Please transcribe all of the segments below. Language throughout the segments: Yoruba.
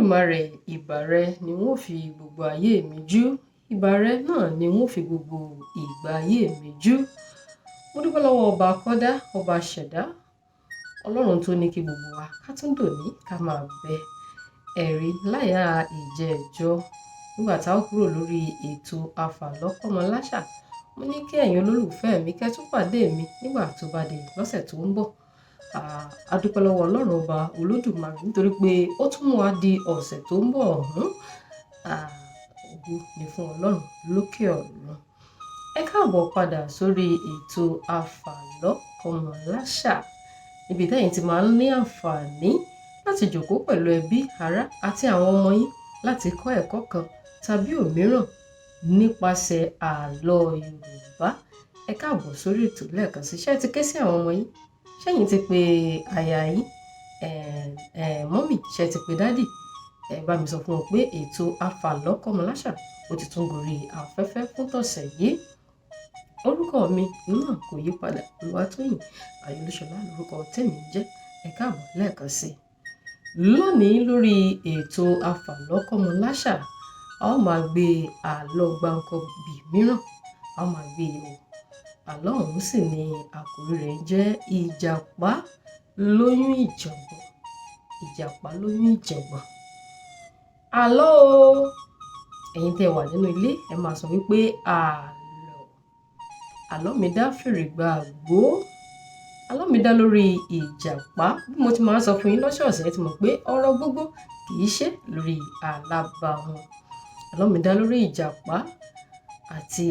Olódùmarè, ìbà rẹ ni n ó fi gbogbo ayé mi jú. Ìbà rẹ náà ni n ó fi gbogbo ìgbà ayé mi jú. Mo dúpẹ́ lọ́wọ́ ọba akọ́dá, ọba ṣẹ̀dá, Ọlọ́run tó ní kí gbogbo wa ká tún dòní ká máa bẹ ẹ̀rí láyà ìjẹ́jọ́. Nígbà tá a kúrò lórí ètò Afàlọ́kọ́mọláṣà, mo ní kí ẹ̀yin olólùfẹ́ mi kẹ́ tún pàdé mi nígbà tó bá di lọ́sẹ̀ tó ń bọ̀. A dúpẹ́ lọ́wọ́ Ọlọ́run ọba Olódùmarè nítorí pé ó tún mú wa di ọ̀sẹ̀ tó ń bọ̀ ọ̀hún. Ògo ni fún Ọlọ́run lókè ọ̀run. Ẹ káàbọ̀ padà sórí ètò Afàlọ́kọ́mọláṣà, níbi tẹ́yin ti máa ń ní àǹfààní láti jókòó pẹ̀lú ẹbí, ará àti àwọn ọmọ yín láti kọ́ ẹ̀kọ́ kan tàbí òmíràn nípasẹ̀ àlọ́ Yorùbá. Ẹ káàbọ̀ sórí ètò lẹ́ẹ̀kan sí. Ṣé ẹ ti ké sí àwọn ọmọ yín? Ṣẹ́yìn ti pe aya yín? Mummy, ṣé ẹ ti pe daddy? Ẹ bá mi sọ fún wọn pé ètò Afàlọ́kọ́mọláṣà ó ti tún gorí afẹ́fẹ́ fún tọ̀sẹ̀ yìí. Orúkọ mi náà kò yí padà, Olúwatóyìn Ayọ̀lúṣọlá lórúkọ tèmi ń jẹ́. Ẹ káàbọ̀ lẹ́ẹ̀kan sí. Lónìí lórí ètò Afàlọ́kọ́mọláṣà, a ó máa gbé àlọ́ gbáǹkọ́gbì mìíràn, a ó máa gbé yẹ̀wò. Àlọ́ ọ̀hún sì ni àkórí rẹ̀ jẹ́ Ìjàpá lóyún ìjàngbọ̀n. Ìjàpá lóyún ìjàngbọ̀n. Àlọ́ o! Ẹ̀yin tí ẹ wà nínú ilé, ẹ máa sọ wípé àlọ́. Àlọ́ mi dá fèrègbà àgbó. Àlọ́ mi dá lórí Ìjàpá. Bí mo ti máa ń sọ fún yín lọ́sọ̀ọ̀sẹ̀, ẹ ti mọ̀ pé ọ̀rọ̀ gbogbo kì í ṣe lórí alábàáhùn. Àlọ́ mi dá lórí Ìjàpá àti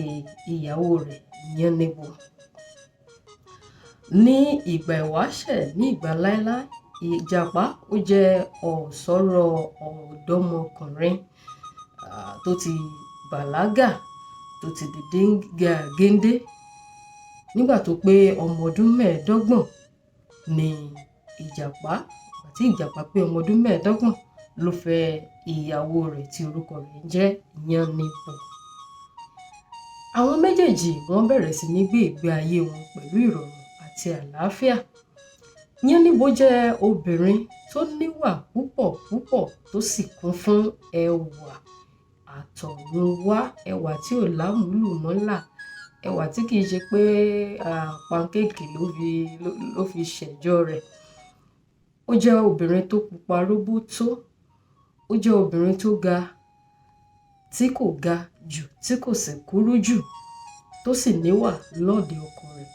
ìyàwó rẹ̀ Yánníbo. Ní ìgbà ìwáṣẹ̀, ní ìgbà láíláí, Ìjàpá ó jẹ́ ọ̀sọ́rọ̀ ọ̀dọ́mọkùnrin tó ti bàlágà, tó ti di géńdé. Nígbà tó pé ọmọ ọdún 25 ni Ìjàpá, ìgbà tí Ìjàpá pé ọmọ ọdún 25 ló fẹ́ ìyàwó rẹ̀ tí orúkọ rẹ̀ ń jẹ́ Yánníbo. Àwọn méjèèjì wọ́n bẹ̀rẹ̀ sí ní gbé ìgbé ayé wọn pẹ̀lú ìrọ̀rùn àti àlàáfíà. Yánníbo jẹ́ obìnrin tó níwà púpọ̀ púpọ̀ tó sì kún fún ẹwà àtọ̀runwá, ẹwà tí ò lámúlùmọ́là, ẹwà tí kì í ṣe pé pancake ló fi ṣẹ̀jọ́ rẹ̀. Ó jẹ́ obìnrin tó pupa róbótó, ó jẹ́ obìnrin tó ga, tí kò ga jù, tí kò sì kúrú jù, tó sì níwà lọ́ọ̀dẹ̀ ọkọ rẹ̀.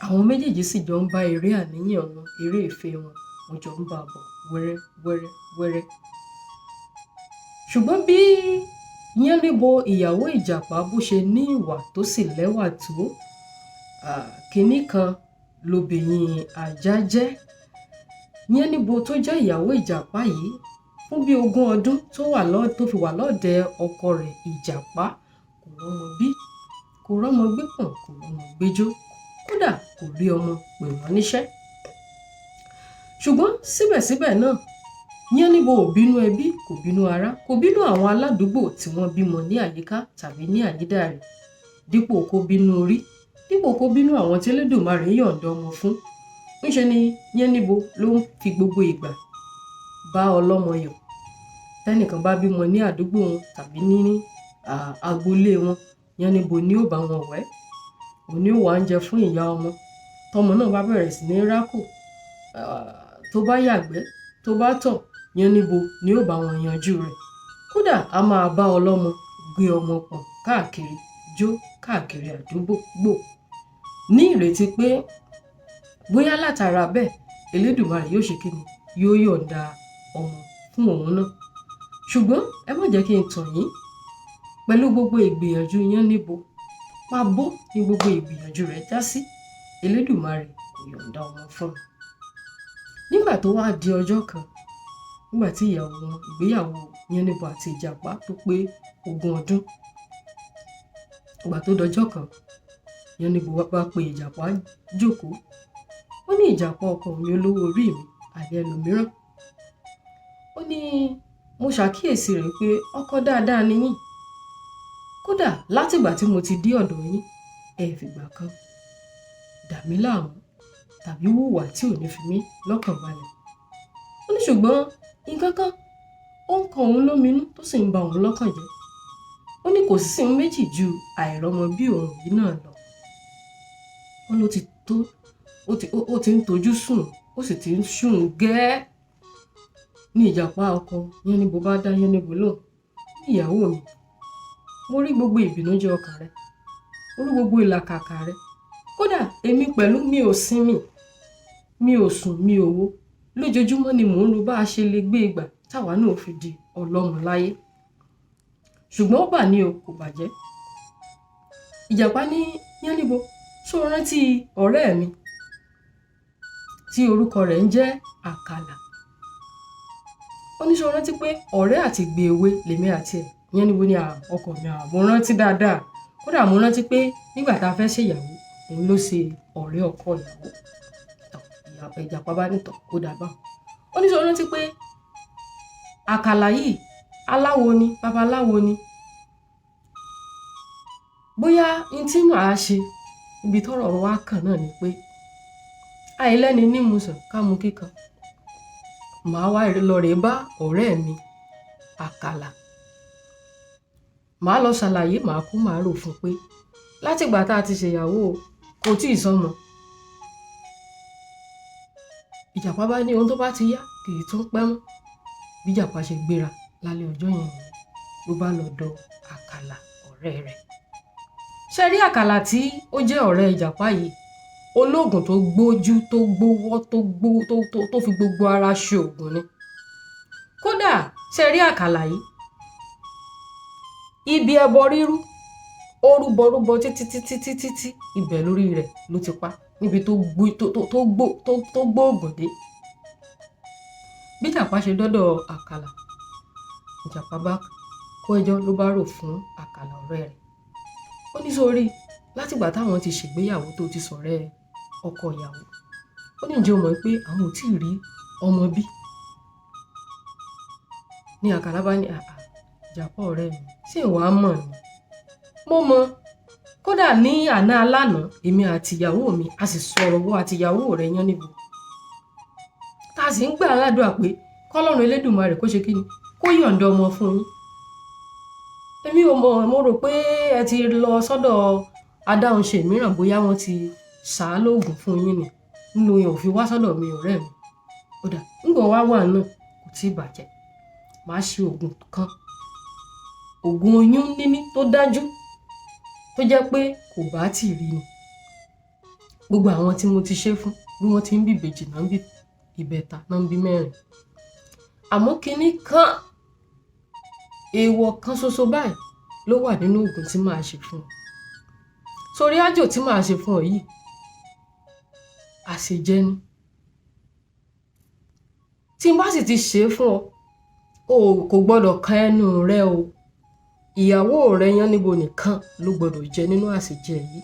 Àwọn méjèèjì sì jọ ń bá eré àníyàn wọn, eré ìfẹ́ wọn, wọ́n jọ ń bá bọ̀ wẹ́rẹ́ wẹ́rẹ́ wẹ́rẹ́. Ṣùgbọ́n bí Yánníbo ìyàwó Ìjàpá bó ṣe ní ìwà tó sì lẹ́wà tó, kìnní kan lobìnrin ajá jẹ́. Yánníbo tó jẹ́ ìyàwó Ìjàpá yìí fún bí ogún ọdún tó fi wà lọ́ọ̀dẹ̀ ọkọ rẹ̀ Ìjàpá kò rọ́mọ bí, kò rọ́mọ gbé pọ̀n, kò rọ́mọ gbéjó, kódà kò rí ọmọ pè wọ́n níṣẹ́. Ṣùgbọ́n síbẹ̀síbẹ̀ náà, Yánníbo ò bínú ẹbí, kò bínú ará, kò bínú àwọn aládùúgbò tí wọ́n bímọ ní àyíká tàbí ní àyídà rẹ̀. Dípò kó bínú orí, dípò kó bínú àwọn tí Elédùmarè yọ̀ǹda ọmọ fún, ńṣe ni Yánníbo ló ń fi gbogbo ìgbà bá ọlọ́mọ yọ̀. Tẹ́nìkan bá bímọ ní àdúgbò wọn tàbí ní agboolé wọn, Yánníbo ni ó bá wọn wẹ̀, òun ni ó wá oúnjẹ fún ìyá ọmọ. Tọmọ náà bá bẹ̀rẹ̀ sí ní rákò, tó bá yàgbẹ́, tó bá tọ̀, Yánníbo ni ó bá wọn yanjú rẹ̀. Kódà a máa bá ọlọ́mọ gbé ọmọ pọ̀n káàkiri, jó káàkiri àdúgbò gbò. Ní ìrètí pé bóyá látara bẹ́ẹ̀, Elédùmarè yóò ṣe kíni, yóò yọ̀ǹda ọmọ fún òun náà. Ṣùgbọ́n ẹ má jẹ́ kí n tàn yín, pẹ̀lú gbogbo ìgbìyànjú Yánníbo, pàbó ní gbogbo ìgbìyànjú rẹ̀ já sí, Elédùmarè kò yọ̀ǹda ọmọ fún un. Nígbà tó wá di ọjọ́ kan, nígbà tí ìyàwó wọn, ìgbéyàwó Yánníbo àti Ìjàpá tó pé ogún ọdún, ìgbà tó dọjọ́ kan, Yánníbo bá pe Ìjàpá jókòó. Ó ní, Ìjàpá ọkọ mi, olówó orí mi, àbí ẹlòmíràn. Ó ní, mo ṣàkíyèsí rẹ̀ pé ọkọ dáadáa ni yín. Kódà látìgbà tí mo ti dé ọ̀dọ̀ yín, ẹ fìgbà kan dà mí láàmú tàbí hùwà tí ò ní fi mí lọ́kàn balẹ̀. Ó ní ṣùgbọ́n nǹkan kan kọ òun lóminú tó sì ń ba òun lọ́kàn jẹ́, ó ní kò sí ohun méjì ju àìrọ́mọ bí òun yìí náà lọ. Ó ló ti tó, ó ti ń tojú sùn, ó sì ti ń sùn gẹ́ẹ́. Ní ìjàpá ọkọ Yánníbo bá dá Yánníbo lóhùn, ní ìyàwó mi, mo rí gbogbo ìbìnújẹ́ ọkàn rẹ, mo rí gbogbo ìlàkàkà rẹ, kódà èmi pẹ̀lú mi ò sinmi, mi ò sùn, mi ò wo. Lójoojúmọ́ ni mò ń ro bá a ṣe lè gbé ìgbà táwa náà fi di ọlọ́mọ láyé. Ṣùgbọ́n ó bà ní o, kò bàjẹ́. Ìjàpá ní Yánníbo, ṣó o rántí ọ̀rẹ́ mi tí orúkọ rẹ̀ ń jẹ́ Àkàlà? Ó ní ṣó o rántí pé ọ̀rẹ́ àti gbèwé lèmi àti ẹ̀. Yánníbo ní ọkọ mi, mo rántí dáadáa. Kódà mo rántí pé nígbà tá a fẹ́ ṣèyàwó, òun ló ṣe ọ̀rẹ́ ọkọ ìyàwó. Tọ̀, Ìjàpá bá ní tọ̀, ó dà bá. Ó ní ṣó o rántí pé Àkàlà yìí aláwo ni, babaláwo ni. Bóyá n tí màá ṣe ibi tọ́rọ̀ wá kàn náà ni pé àìlẹ́ni ní musàn ká mu kíkan. Màá wá lọ rè bá ọ̀rẹ́ mi Àkàlà. Màá lọ ṣàlàyé, màá kú, màá rò fún pé láti ìgbà tá a ti ṣèyàwó kò tíì sọ́mọ. Ìjàpá bá ní ohun tó bá ti yá kì í tún pẹ́ mọ́. Bí Ìjàpá ṣe gbéra lálẹ́ ọjọ́ yẹn nìyẹn, ló bá lọ dọ̀ Àkàlà ọ̀rẹ́ rẹ̀. Ṣé rí Àkàlà tí ó jẹ́ ọ̀rẹ́ Ìjàpá yìí? Olóògùn tó gbójú, tó gbówọ́, tó gbó, tó fi gbogbo ara ṣe ògùn ni. Kódà ṣé rí Àkàlà yìí? Ibi ẹbọ rírú, ó rúbọ rúbọ títí títí títí tí ibẹ̀ lórí rẹ̀ ló ti pa níbi tó gbó tó gbó tó gbóògùn dé. Bí Ìjàpá ṣe dọ́dọ̀ Àkàlà, Ìjàpá bá kó ẹjọ́ ló bá rò fún Àkàlà ọ̀rẹ́ rẹ̀. Ó ní sórí látìgbà táwọn ti ṣègbéyàwó tó ti sọ̀rẹ́ ọkọ ìyàwó. Ó ní ǹjẹ́ o mọ̀ pé àwọn ò tí ì rí ọmọ bí? Ní Àkàlà bá ní àà, Ìjàpá ọ̀rẹ́ mi, ṣé ìwọ á mọ̀ ni? Mo mọ̀. Kódà ní àná alánà, èmi àti ìyàwó mi a sì sọ̀rọ̀ wọ àti ìyàwó rẹ̀ Yánníbo. Tá a sì ń gbà ládùúà pé k'Ọlọ́run Elédùmarè kó ṣe kí ni, kó yọ̀ǹda ọmọ fún yín. Èmi ò mọ̀, mo rò pé ẹ ti lọ sọ́dọ̀ adáhunṣe mìíràn bóyá wọ́n ti ṣà á lóògùn fún yín ni. Nínú yẹn ò fi wá sọ́dọ̀ mi ọ̀rẹ́ mi. Ó dà, nígbà wá wà náà kò tíì bàjẹ́. Màá ṣe ògùn kan, ògùn oyún níní tó dájú, tó jẹ́ pé kò bá tì rí ni. Gbogbo àwọn tí mo ti ṣe fún bí wọ́n ti ń bí ìbejì náà ń bí ìbẹta náà ń bí mẹ́rin. Àmọ́ kíní kan, èèwọ̀ kan ṣoṣo báyìí ló wà nínú ògùn tí màá ṣe fún ọ. Torí àjò tí màá ṣe fún ọ yìí, àṣejẹ ni. Tí n bá sì ti ṣe é fún ọ, o kò gbọdọ̀ kan ẹnu rẹ o. Ìyàwó rẹ Yánníbo nìkan ló gbọdọ̀ jẹ nínú àṣejẹ yìí.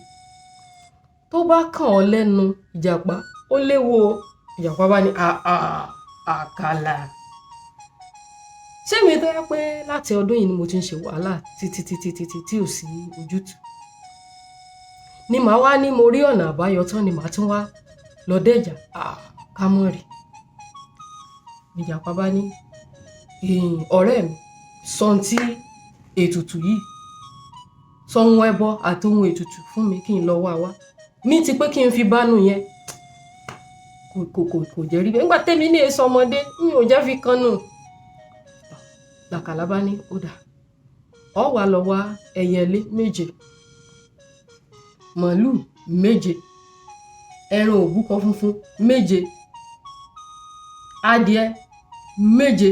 Tó bá kàn ọ́ lẹ́nu Ìjàpá, ó léwu o. Ìjàpá bá ní àà, Àkàlà. Ṣé mi tó jẹ́ pé láti ọdún yìí ni mo ti ń ṣe wàhálà títí títí títí tí ò sí ojútùú? Ni màá wá ní mo rí ọ̀nà àbáyọ tán ni màá tún wá lọ dẹ́jà. Àà, ká mọ̀ rí. Ìjàpá bá ní, ọ̀rẹ́ mi, sọ ohun tí ètùtù yìí, sọ ohun ẹbọ àti ohun ètùtù fún mi kí n lọ wá wá. Ní ti pé kí n fi bánú yẹn, kò jẹ́ rí bẹ́ẹ̀. Nígbà tẹ́mi ní èso ọmọdé, mi ò jẹ́ fi kan nù. Làkàlà bá ní ó dà. Ọ wá lọ wá ẹyẹlé méje, màlúù méje, ẹran òbúkọ funfun méje, adìẹ méje.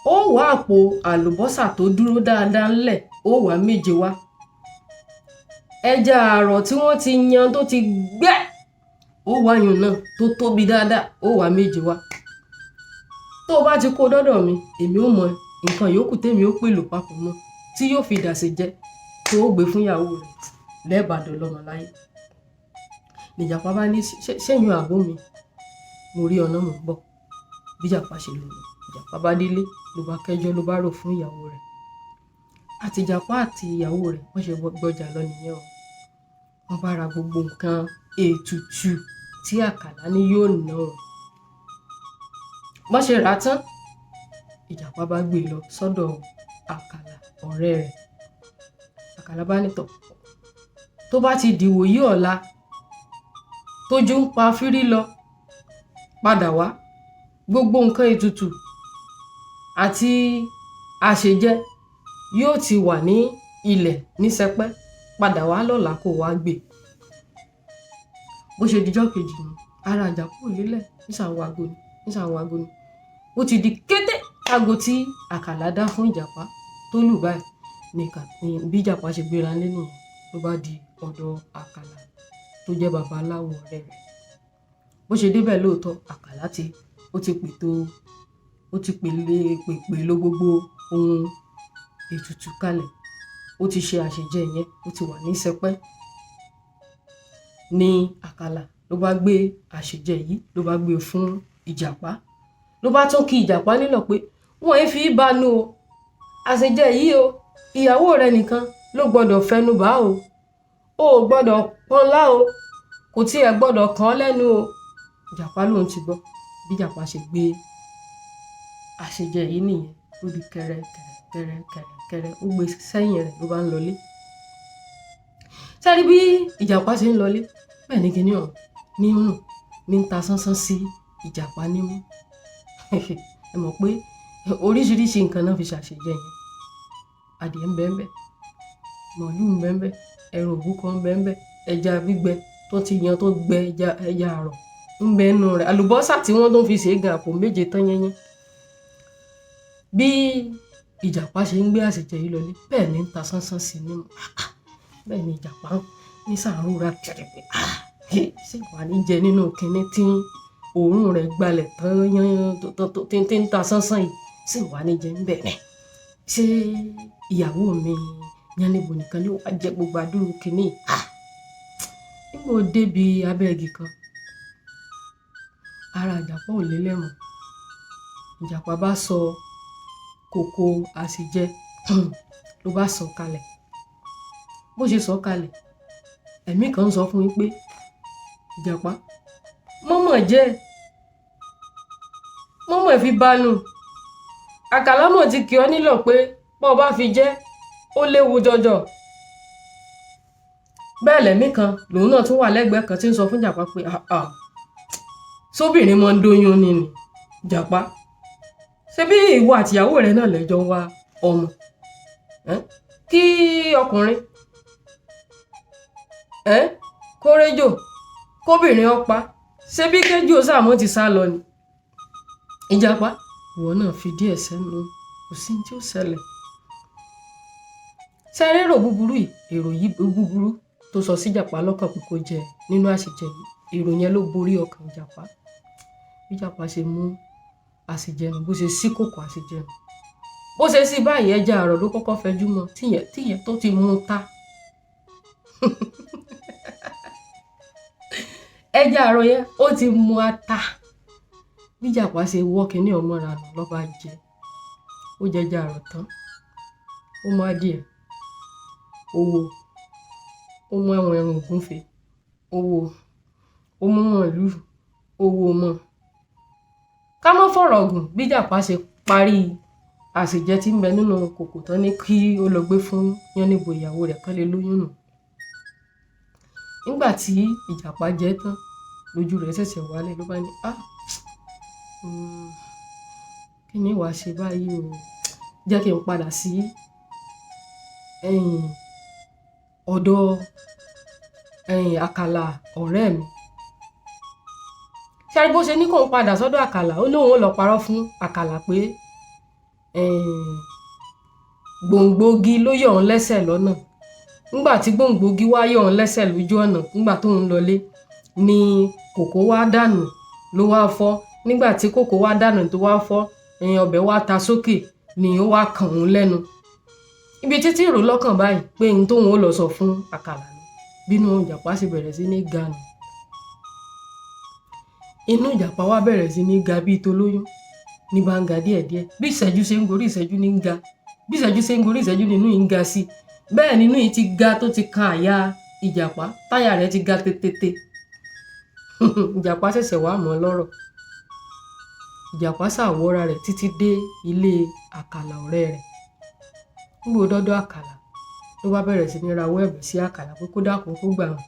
Ó wá àpò àlùbọ́sà tó dúró dáadáa ńlẹ̀, ó wá méje wá. Ẹja àrọ̀ tí wọ́n ti yan tó ti gbẹ, ó wá yùn náà tó tóbi dáadáa, ó wá méje wá. Tó o bá ti kó dọ́dọ̀ mi, èmi ó mọ nǹkan yòókù tèmi ó pèlò papọ̀ mọ́ tí yóò fi dàsè jẹ tó o gbé fún ìyàwó rẹ̀ lẹ́ẹ̀bàdàn lọ́mọ láyé. Ìjàpá bá ní ṣẹ́yìn àbó mi, mo rí ọ̀nà mò ń bọ̀. Bí Ìjàpá ṣe lọ, Ìjàpá bá délé ló bá kẹ́jọ́ ló bá rò fún ìyàwó rẹ̀. Àti Ìjàpá àti ìyàwó rẹ̀ wọ́n ṣe gbọ́jà lọ nìyẹn o. Wọ́n bá ra gbogbo nǹkan ètùtù tí Àkàlà ní yóò ná wọn. Bọ́n ṣe rà á tán, Ìjàpá bá gbé e lọ sọ́dọ̀ Àkàlà ọ̀rẹ́ rẹ̀. Àkàlà bá ní tọ̀, tó bá ti dìwòyí ọ̀la tójú ń pa fírí lọ, padà wá, gbogbo nǹkan ètùtù àti àṣejẹ yóò ti wà ní ilẹ̀ ní sẹpẹ́, padà wá lọ́la kó wá gbé. Bó ṣe dijọ́ kejì nù, ara Ìjàpá ò lélẹ̀, nísà ń wo aago ni, nísà ń wo aago ni. Ó ti di kété aago tí Àkàlà dá fún Ìjàpá tó lù báyìí ní bí Ìjàpá ṣe gbéra nílé nìyẹn, ló bá di ọ̀dọ̀ Àkàlà tó jẹ́ babaláwo ọ̀rẹ́ rẹ̀. Bó ṣe débẹ̀ lóòótọ́, Àkàlà ti ó ti pètò, ó ti pèlè pèpèlò gbogbo ohun ètùtù kalẹ̀, ó ti ṣe àṣejẹ yẹn, ó ti wà ní sẹpẹ́. Ní Àkàlà ló bá gbé àṣejẹ yìí, ló bá gbé fún Ìjàpá, ló bá tún kí Ìjàpá nílọ̀ pé wọ́n ń fi í banu o, àṣejẹ yìí o, ìyàwó rẹ nìkan ló gbọ́dọ̀ fẹnu bà o, o ò gbọ́dọ̀ pọ́nlá o, kò tiẹ̀ gbọ́dọ̀ kàn án lẹ́nu o. Ìjàpá lòun ti gbọ́. Bí Ìjàpá ṣe gbé àṣejẹ yìí nìyẹn, ó di kẹrẹ kẹrẹ kẹrẹ kẹrẹ kẹrẹ, ó gbé sẹ́yìn rẹ̀ ló bá ń lọlé. Ṣé ẹ rí bí Ìjàpá ṣe ń lọlé? Bẹ́ẹ̀ ni kinní ọ̀hún ní ń rùn, ní ń ta sánsán sí Ìjàpá nímú. Ẹ mọ̀ pé oríṣiríṣi nǹkan náà fi ṣàṣejẹ yẹn. Adìẹ ń bẹ ńbẹ̀, màlúù ń bẹ ńbẹ̀, ẹran òbúkọ ń bẹ ńbẹ̀, ẹja gbígbẹ tó ti yan tó gbẹ, ẹja àrọ̀ ń bẹ nínú rẹ̀, àlùbọ́sà tí wọ́n tún fi ṣe é gan àpò méje tán yányán. Bí Ìjàpá ṣe ń gbé àṣejẹ yìí lọlé, bẹ́ẹ̀ ni ń ta sánsán sí nímú. Bẹ́ẹ̀ ni Ìjàpá ní sàárùra kiri pé ṣé wàá ní jẹ nínú kinní tí òórùn rẹ̀ gbalẹ̀ tán yányán tí ń ta sánsán yìí, ṣé wàá ní jẹ ńbẹ̀ ni? Ṣé ìyàwó mi Yánníbo nìkan ni ó wá jẹ gbogbo àdúrú kinní yìí? Nígbà ó débi abẹ́ igi kan, ara Ìjàpá ò lélẹ̀ mọ́. Ìjàpá bá sọ kòkò àṣejẹ ló bá sọ kalẹ̀. Bó ṣe sọ kalẹ̀, ẹ̀mí kan ń sọ fún un pé Ìjàpá, mọ́mọ́ jẹ́, mọ́mọ́ fi banu. Àkàlà mọ̀ ti kì ọ́ nílọ̀ pé bó o bá fi jẹ́, ó léwu jọjọ. Bẹ́ẹ̀ lẹ̀mí kan lòun náà tún wà lẹ́gbẹ̀ẹ́ kan tí ń sọ fún Ìjàpá pé àà, sóbìnrin máa ń dóyún ni ni Ìjàpá. Ṣé bí ìwọ àti ìyàwó rẹ náà lẹ́jọ́ ń wá ọmọ? Kí ọkùnrin kó réjò, kóbìnrin ó pa, ṣé bí kéjò sàmọ́ ti sá lọ ni? Ìjàpá, ìwọ náà fi díẹ̀ sẹ́nu, kò sí ní tí ó ṣẹlẹ̀. Ṣé rí èrò búburú yìí, èrò yìí búburú tó sọ sí Ìjàpá lọ́kàn pé kó jẹ nínú àṣejẹ yìí, èrò yẹn ló borí ọkàn Ìjàpá. Bí Ìjàpá ṣe mú àṣejẹ nù, bó ṣe ṣí kòkò àṣejẹ nù. Bó ṣe sí báyìí, ẹja àrọ̀ ló kọ́kọ́ fẹjú mọ́, tíyẹn tó ti mú ta. Ẹja àrọ̀ yẹn ó ti mú ata. Bí Ìjàpá ṣe wọ́ kinní ọmọ ra nù ló bá jẹ. Ó jẹ ẹja àrọ̀ tán, ó mú adìẹ, ó wò, ó mú àwọn ẹran ògúnfe, ó wò, ó mú màlúù, ó wò mọ́. Ká má fọ̀rọ̀ gùn, bí Ìjàpá ṣe parí àṣejẹ tí ń bẹ nínú kòkò tán ní kí ó lọ gbé fún Yánníbo ìyàwó rẹ̀ kán lè lóyún nù. Nígbà tí Ìjàpá jẹ tán, lójú rẹ̀ ṣẹ̀ṣẹ̀ wálẹ̀ ló bá ní, "Ah, kí ni wàá ṣe báyìí o? Jẹ́ kí n padà sí ọ̀dọ̀ Àkàlà ọ̀rẹ́ mi." Ṣé ẹ rí bó ṣe ní kó ń padà sọ́dọ̀ Àkàlà, ó ní òun ó lọ parọ́ fún Àkàlà pé gbòǹgbògi ló yọ̀ ọ́n lẹ́sẹ̀ lọ́nà. Nígbà tí gbòǹgbògi wá yọ̀ ọ́n lẹ́sẹ̀ lójú ọ̀nà, nígbà tó ń lọlé ni kòkó wá dànù ló wá fọ́. Nígbà tí kòkó wá dànù tó wá fọ́, ọbẹ̀ wá ta sókè ni ó wá kàn òun lẹ́nu. Ibi títí rò lọ́kàn báyìí pé ohun tóun ó lọ sọ fún Àkàlà ni. Bínú Ìjàpá sì bẹ̀rẹ̀ sí ní ga nù. Inú Ìjàpá wá bẹ̀rẹ̀ sí ní ga bíi tolóyún, ní bá ń ga díẹ̀díẹ̀. Bí ìṣẹ́jú ṣe ń gorí ìṣẹ́jú ní ń ga. Bí ìṣẹ́jú ṣe ń gorí ìṣẹ́jú nínú yìí ń ga sí. Bẹ́ẹ̀ nínú yìí ti ga tó ti kan àyà Ìjàpá, táyà rẹ̀ ti ga tétété. Ìjàpá ṣẹ̀ṣẹ̀ wá mọ̀ lọ́rọ̀. Ìjàpá ṣàwọ́ra rẹ̀ títí dé ilé Àkàlà ọ̀rẹ́ rẹ̀. Nígbà ó dọ́dọ̀ Àkàlà, ló bá bẹ̀rẹ̀ sí ní rawọ́ ẹ̀bẹ̀ sí Àkàlà pé kó dákun kó gbà wọ́n.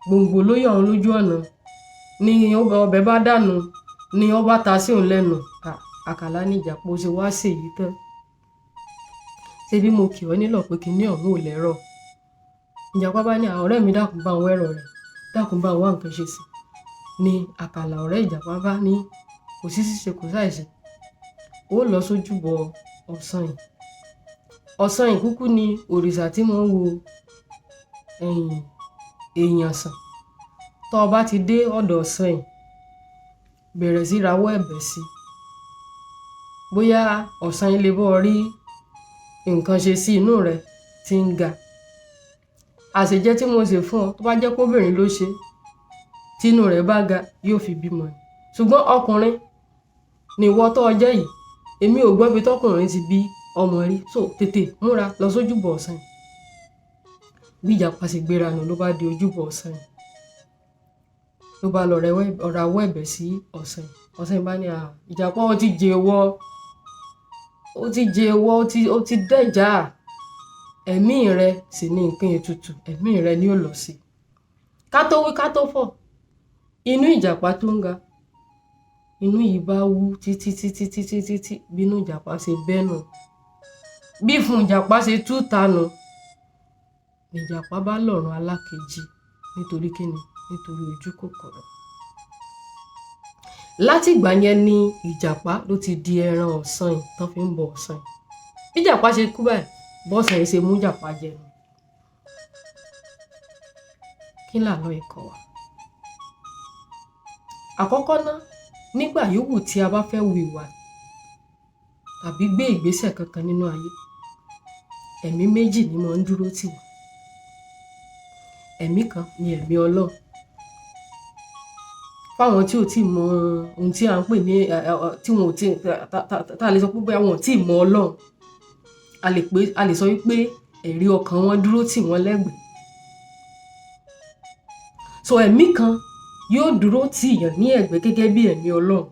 Gbòǹgbò ló yọ òun lójú ọ̀nà ní ọbẹ̀ bá dànù ní ó bá ta sí òun lẹ́nu. Àkàlà ní, Ìjàpá, ó ṣe wá ṣèyí tán? Ṣé bí mo kì ọ́ nílọ̀ pé kinní ọ̀hún ò lẹ́rọ̀? Ìjàpá bá ní, ọ̀rẹ́ mi, dákun bá ń wẹ́rọ̀ rẹ̀, dákun bá ń wá nǹkan ṣe sí. Ni Àkàlà ọ̀rẹ́ Ìjàpá bá ní kò sí ṣíṣe, kò sáìṣe, ó lọ sójúbọ Ọ̀sanyìn. Ọ̀sanyìn kúkú ni òrìṣà tí mo ń wo èèyàn sàn. Tó o bá ti dé ọ̀dọ̀ Ọ̀sanyìn, bẹ̀rẹ̀ sí rawọ́ ẹ̀bẹ̀ sí, bóyá Ọ̀sanyìn lè bọ́ rí nǹkan ṣe sí inú rẹ̀ tí ń ga. Àṣejẹ tí mo ṣe fún ọ, tó bá jẹ́ kóbìnrin ló ṣe, tínú rẹ̀ bá ga, yóò fi bímọ ni. Ṣùgbọ́n ọkùnrin ni ìwọ tó jẹ́ yìí, èmi ò gbọ́ bí tọkùnrin ti bí ọmọ rí. So tètè múra lọ sójúbọ Ọ̀sanyìn. Bí Ìjàpá ṣe gbéra nù, ló bá di ojúbọ Ọ̀sanyìn, ló bá lọ rawọ́ ẹ̀bẹ̀ sí Ọ̀sanyìn. Ọ̀sanyìn bá ní, à, Ìjàpá, ó ti jẹ́wọ́, ó ti jẹ́wọ́, ó ti dẹ́jà, ẹ̀mí rẹ sì ní nǹkan ètùtù, ẹ̀mí rẹ ni ó lọ sí. Ká tó wí ká tó fọ̀, inú Ìjàpá tó ń ga, inú yìí bá wú títí títí títí títí. Bínú Ìjàpá ṣe bẹ́nu, bí fún Ìjàpá ṣe tú tanu, Ìjàpá bá lọ̀run alákejì. Nítorí kíni? Nítorí ojú kòkòrò. Látìgbà yẹn ni Ìjàpá ló ti di ẹran Ọ̀sanyìn tán fi ń bọ Ọ̀sanyìn. Bí Ìjàpá ṣe kú báyìí, bọ́sanyìn ṣe mú Ìjàpá jẹ nu. Kí làlọ́ ikọ̀ wa? Àkọ́kọ́ ná, nígbà yòówù tí a bá fẹ́ hu ìwà tàbí gbé ìgbésẹ̀ kankan nínú ayé, ẹ̀mí méjì ni máa ń dúró tì wá. Ẹ̀mí kan ni ẹ̀mí Ọlọ́run. Fáwọn tí ò tí mọ ohun tí à ń pè ní tí wọn ò tí tá a lè sọ pé bóyá wọn ò tí mọ Ọlọ́run, a lè sọ wípé ẹ̀rí ọkàn wọn dúró tì wọ́n lẹ́gbẹ̀ẹ́. So ẹ̀mí kan yóò dúró tì yàn ní ẹ̀gbẹ́ gẹ́gẹ́ bí ẹ̀mí Ọlọ́run.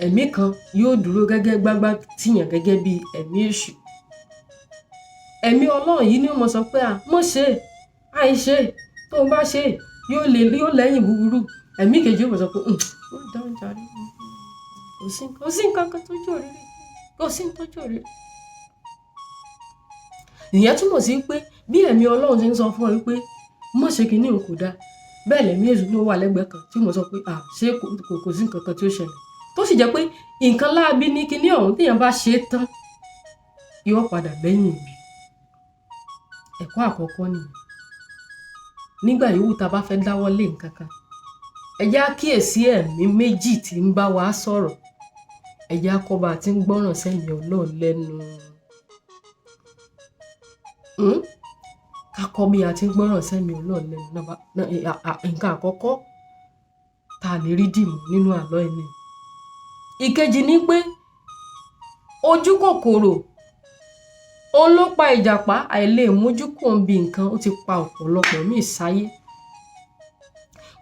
Ẹ̀mí kan yóò dúró gẹ́gẹ́ gbágbá tì yàn gẹ́gẹ́ bí ẹ̀mí èṣù. Ẹ̀mí Ọlọ́run yìí ni ó mọ sọ pé, à, mọ̀ ṣe, àìṣe, tó o bá ṣe, yóò lè yóò lẹ́yìn búburú. Ẹ̀mí kejì yóò mọ sọ pé, ó dáhùn jàre, kò sí nǹkan kan tó jò rírí, kò sí nǹkan tó jò rírí. Ìyẹn túmọ̀ sí pé bí ẹ̀mí Ọlọ́run ṣe ń sọ fún ọ wípé mọ̀ ṣe kinní òun kò dáa, bẹ́ẹ̀ lẹ̀mí èṣù ló wà lẹ́gbẹ̀ẹ́ kan tí mo sọ pé, à, ṣé kò sí nǹkan kan tí ó ṣẹlẹ̀, tó sì jẹ́ pé nǹkan láabi ní kinní ọ̀hún, téèyàn bá ṣe é tán, yóò padà lẹ́yìn ibi. Ẹ̀kọ́ àkọ́kọ́ nìyẹn. Nígbà yòówù tá a bá fẹ́ dáwọ́ lé nǹkan kan, ẹ jẹ́ á kíyèsí ẹ̀mí méjì tí ń bá wa sọ̀rọ̀. Ẹ jẹ́ á kọ́ bá a ti ń gbọ́ràn sẹ́mi Ọlọ́run lẹ́nu. Ká kọ́ bí a ti ń gbọ́ràn sẹ́mi Ọlọ́run lẹ́nu. Nǹkan àkọ́kọ́ tá a lè rí dìmú nínú àlọ́ yìí nìyẹn. Ìkejì ni pé ojú kòkòrò òun ló pa Ìjàpá. Àìlè mójú kúrò níbi nǹkan, ó ti pa ọ̀pọ̀lọpọ̀ míì sáyé.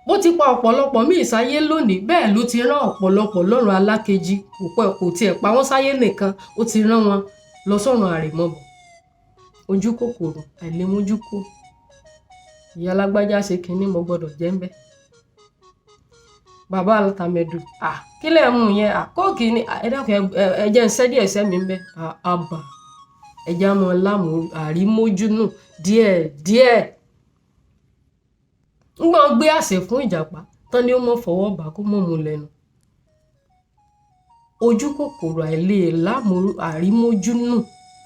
Bó ti pa ọ̀pọ̀lọpọ̀ míì sáyé lónìí, bẹ́ẹ̀ ló ti rán ọ̀pọ̀lọpọ̀ lọ́run alákejì. Kò pẹ́, kò tiẹ̀ pa wọ́n sáyé nìkan, ó ti rán wọn lọ sọ́run àrèmabọ̀. Ojú kòkòrò, àìlèmójú kúrò. Ìyá alágbájá ṣe kinní, mo gbọ́dọ̀ jẹ́ ń bẹ̀. Bàbá tàmẹ̀dù, à, kí lẹ̀ ń mu yẹn? À, Coke ni. Ẹ dákun, ẹ jẹ́ ń ṣẹ́ díẹ̀ sẹ́mi ń bẹ̀. Àbà. Ẹ jẹ́ á mọ lámù àrímójú nù díẹ̀ díẹ̀. Ńgbà wọ́n gbé àsè fún Ìjàpá tán ni ó mọ̀ fọwọ́ bà kó mọ̀ mú lẹ́nu. Ojú kòkòrò, àìlè lámù àrímójú nù,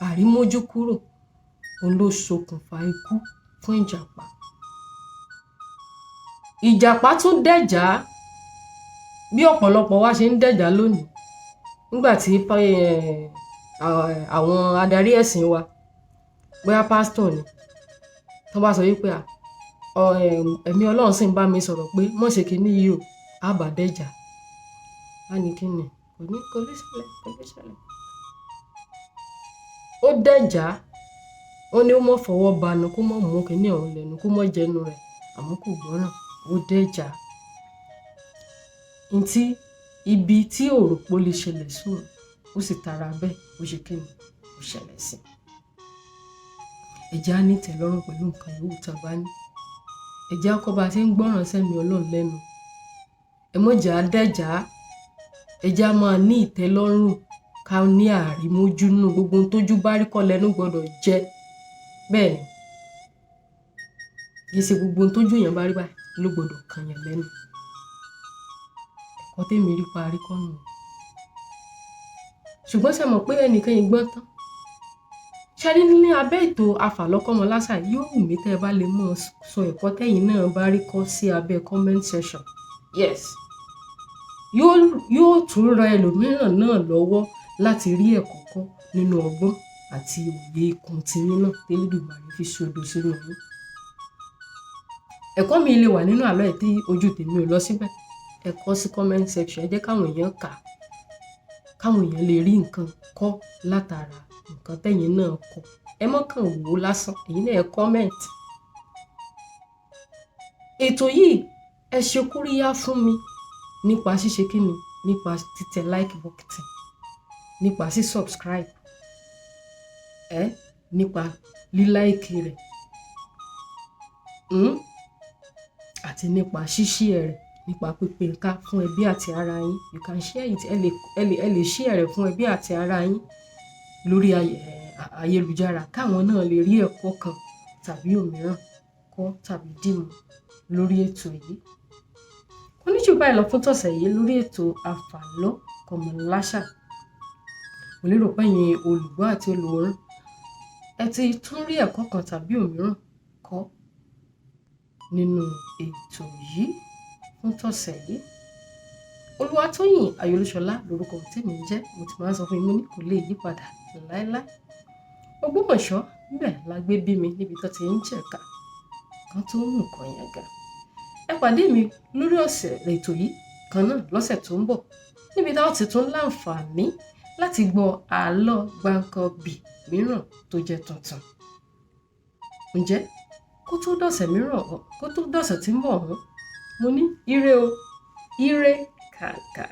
àrímójú kúrò, òun ló ṣokùnfà ikú fún Ìjàpá. Ìjàpá tún dẹ̀já bí ọ̀pọ̀lọpọ̀ wa ṣe ń dẹ̀já lónìí. Nígbà tí àwọn adarí ẹ̀sìn wa, bóyá pásítọ̀ ni, tó bá sọ wípé, à, ẹ̀mí Ọlọ́run sì ń bá mi sọ̀rọ̀ pé mọ̀ ṣe kinní yìí o, á bá dẹ̀já. Á ní kíni? Kò ní, kò lè ṣẹlẹ̀, kò lè ṣẹlẹ̀. Ó dẹ̀já, ó ní ó mọ̀ fọwọ́ banu, kó mọ̀ mú kinní ọ̀hún lẹ́nu, kó mọ̀ jẹnu rẹ̀, àmọ́ kò gbọ́ràn, ó dẹ̀já. Ntí Ibi tí ò rò pé ó lè ṣẹlẹ̀ sóun, ó sì tara bẹ́ẹ̀, ó ṣe kíni, ó ṣẹlẹ̀ sí i. Ẹ jẹ́ á ní ìtẹ́lọ́rùn pẹ̀lú nǹkan yòówù tá a bá ní. Ẹ jẹ́ á kọ́ bá a ṣe ń gbọ́ràn sẹ́mi Ọlọ́run lẹ́nu. Ẹ mọ́ jẹ́ á dẹ́jàá. Ẹ jẹ́ á máa ní ìtẹ́lọ́rùn, ká ní àrímójú nínú gbogbo ohun tójú bá rí kọ́ lẹ́nu gbọdọ̀ jẹ. Bẹ́ẹ̀ ni. Kì í ṣe gbogbo ohun tójú èèyàn bá rí báyìí ló gbọdọ̀ kan èèyàn lẹ́nu. Ẹ̀kọ́ tèmi rí pa rí kọ́ nù. Ṣùgbọ́n ṣé ẹ mọ̀ pé ẹnìkan yìí gbọ́n tán? Ṣé rí ní abẹ́ ètò Afàlọ́kọ́mọláṣà, yóò wù mí tẹ́ ẹ bá lè mọ̀ sọ ẹ̀kọ́ tẹ́yin náà bá rí kọ́ sí abẹ́ comment section. Yes. Yóò tún ran ẹlòmíràn náà lọ́wọ́ láti rí ẹ̀kọ́ kọ́ nínú ọgbọ́n àti òye ikùn tiyín náà tElédùmarè fi ṣodo sínú yín. Ẹ̀kọ́ mi lè wà nínú àlọ́ yìí tí ojú tèmi ò lọ síbẹ̀. Ẹ kọ sí comment section, ẹ jẹ́ káwọn èèyàn kà, káwọn èèyàn lè rí nǹkan kọ́ látara nǹkan tẹ́yin náà kọ. Ẹ má kàn wò ó lásán, ẹ̀yin náà ẹ comment. Ètò yìí, ẹ ṣe kóríyá fún mi nípa ṣíṣe kíni, nípa títẹ like button, nípa sí subscribe, nípa lílike rẹ̀, àti nípa ṣíshare rẹ̀, nípa pípín ká fún ẹbí àti ará yín. You can share it. Ẹ lè share rẹ̀ fún ẹbí àti ará yín lórí ayélujára, káwọn náà lè rí ẹ̀kọ́ kan tàbí òmíràn kọ́ tàbí dìmú lórí ètò yìí. Kò ní jù báyìí lọ fún tọ̀sẹ̀ yìí lórí ètò Afàlọ́kọ́mọláṣà. Mo lérò pé ẹ̀yin olùgbọ́ àti olùwòran, ẹ ti tún rí ẹ̀kọ́ kan tàbí òmíràn kọ́ nínú ètò yìí fún tọ̀sẹ̀ yìí. Olúwatóyìn Ayọ̀olúṣọlá lórúkọ tèmi ń jẹ́. Mo ti máa ń sọ fún yín, mo ní kò lè yí padà láéláé. Ògbómọ̀ṣọ́ níbẹ̀ la gbé bí mi, níbi tó ti ń jẹ̀ka kan tó ń nǹkan yànga. Ẹ pàdé mi lórí ọ̀sẹ̀ ètò yìí kan náà lọ́sẹ̀ tó ń bọ̀, níbi táwọn ti tún láǹfààní láti gbọ́ àlọ́ gbáǹkọ́bì mìíràn tó jẹ́ tuntun. Ǹjẹ́ kó tó dọ̀sẹ̀ mìíràn, kó tó dọ̀sẹ̀ tí ń bọ̀ ọ̀hún, mo ní ire o, ire kàkà.